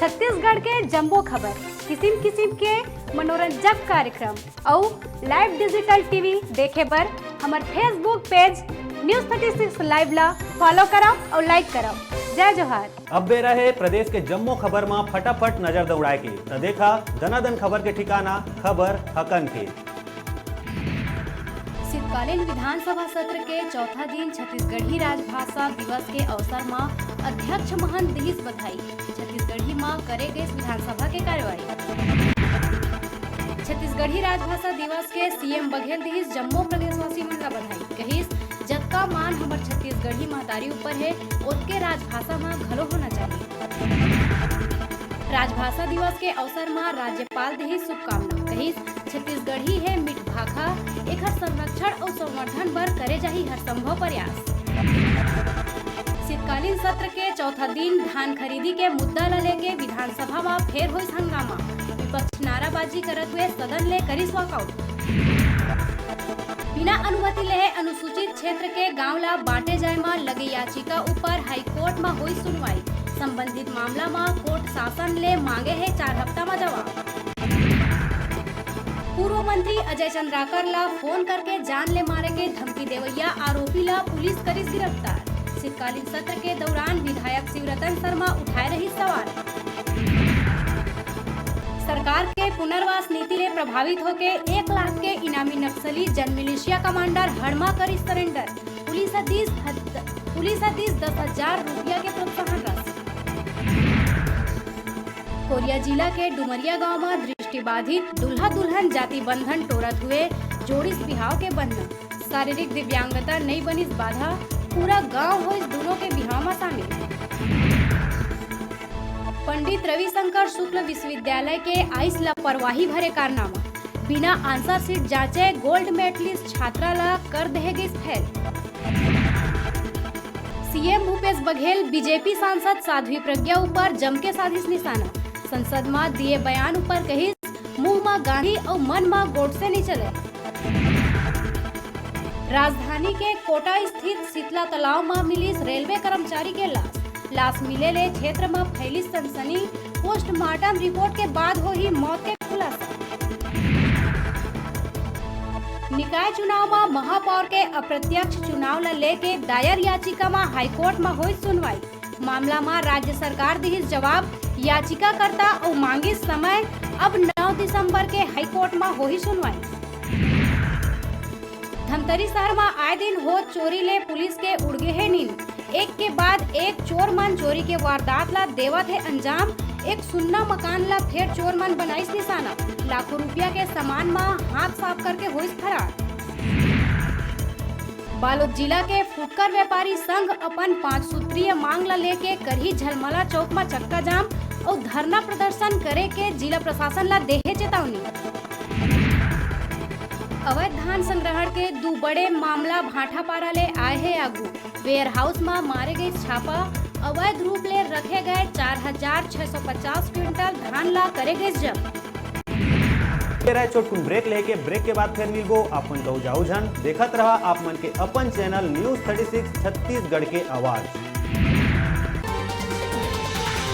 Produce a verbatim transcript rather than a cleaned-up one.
छत्तीसगढ़ के जम्मो खबर, किसिम किसिम के मनोरंजक कार्यक्रम अउ live digital T V देखे बर हमर Facebook page News thirty six live ला follow करव अउ like करव। जय जोहार। अब बेरा हे प्रदेश के जम्मो खबर म फटाफट नजर दौड़ाए के, त देखा दनादन खबर के ठिकाना, खबर हकन के। शीतकालीन विधानसभा सत्र के चौथा दिन छत्तीसगढ़ी राजभाषा दिवस के अवसर म अध्यक्ष महंत दिहिस बधाई। छत्तीसगढ़ी म करे गइस विधानसभा के कार्यवाही। छत्तीसगढ़ी राजभाषा दिवस के C M बघेल दिहिस जम्मो प्रदेशवासी मन ला बधाई। कहिस, जतका मान हमर छत्तीसगढ़ी महतारी ऊपर हे, ओतके राजभाषा म घलो होना चाहिए। राजभाषा दिवस के अवसर म राज्यपाल दिहिस शुभकामना। कहिस, छत्तीसगढ़ी हे मिठ भाखा, एखर संरक्षण अउ संवर्धन बर करे जाही हर संभव प्रयास। शीतकालीन सत्र के चौथा दिन धान खरीदी के मुद्दा ल लेके विधानसभा म फेर होइस हंगामा। विपक्ष नाराबाजी करत हुए सदन ले करिस walkout। बिना अनुमति लेहे अनुसूचित क्षेत्र के गांव ला बांटे जाए म लगे याचिका ऊपर हाईकोर्ट म होइस सुनवाई। संबंधित मामला म कोर्ट शासन ले मांगे हे चार हफ्ता म जवाब। पूर्व मंत्री अजय चंद्राकर ला फोन करके जान ले मारे के धमकी देवइया आरोपी ला पुलिस करिस गिरफ्तार। शीतकालीन सत्र के दौरान विधायक शिवरतन शर्मा उठाए रहिस सवाल। सरकार के पुनर्वास नीति ले प्रभावित होके एक लाख के इनामी नक्सली जन मिलिशिया कमांडर हड़मा करिस सरेंडर। पुलिस ह दिस, पुलिस ह दिस दस हजार रुपया के प्रोत्साहन राशि। कोरिया जिला के डुमरिया गांव म दृष्टिबाधित दूल्हा दुल्हन जाति बंधन टोरत हुए जोड़िस बिहाव के बंधन। शारीरिक दिव्यांगता नइ बनिस बाधा, पूरा गांव होइस दूनों के बिहाव म शामिल। पंडित रविशंकर शुक्ल विश्वविद्यालय के आइस लापरवाही भरे कारनामा, बिना answer sheet जांचे gold medalist छात्रा ला कर देहे गइस fail। C M Bhupesh Baghel B J P सांसद साध्वी प्रज्ञा ऊपर जमके साधिस निशाना। संसद म दिए बयान ऊपर कहिस, मुंह म गांधी अउ मन म गोडसे नइ चले। राजधानी के कोटा स्थित शीतला तालाब म मिलिस रेलवे कर्मचारी के लाश। लाश मिले ले क्षेत्र म फैलिस सनसनी। पोस्टमार्टम रिपोर्ट के बाद होही मौत के खुलासा। निकाय चुनाव म महापौर के अप्रत्यक्ष चुनाव ल लेके दायर याचिका म हाईकोर्ट म होइस सुनवाई। मामला म राज्य सरकार दिहिस जवाब, याचिकाकर्ता अउ मांगिस समय, अब नौ दिसंबर के हाईकोर्ट म होही सुनवाई। धमतरी शहर म आए दिन होत चोरी ले पुलिस के उड़ गे हे नींद। एक के बाद एक चोर मन चोरी के वारदात ला देवत हे अंजाम। एक सुन्ना मकान ला फेर चोर मन बनाइस निशाना। लाखों रुपया के सामान म हाथ साफ करके होइस फरार। बालोद जिला के फुटकर व्यापारी संघ अपन पांच सूत्रीय मांग ला लेके करही झलमला चौक म चक्का जाम अउ धरना प्रदर्शन करे के जिला प्रशासन ला देहे चेतावनी। अवैध धान संग्रहण के दू बड़े मामला भाटापारा ले आए हे आगू। वेयरहाउस म मारे गए छापा, अवैध रूप ले रखे गए चार हजार छह सौ पचास क्विंटल धान ला करे गए जब्त। ये रहे छोटकुन ब्रेक लेके, ब्रेक के बाद फिर मिलबो। आप मन कहू जाऊ झन, देखत रहा आप मन के अपन channel news thirty six Chhattisgarh के आवाज।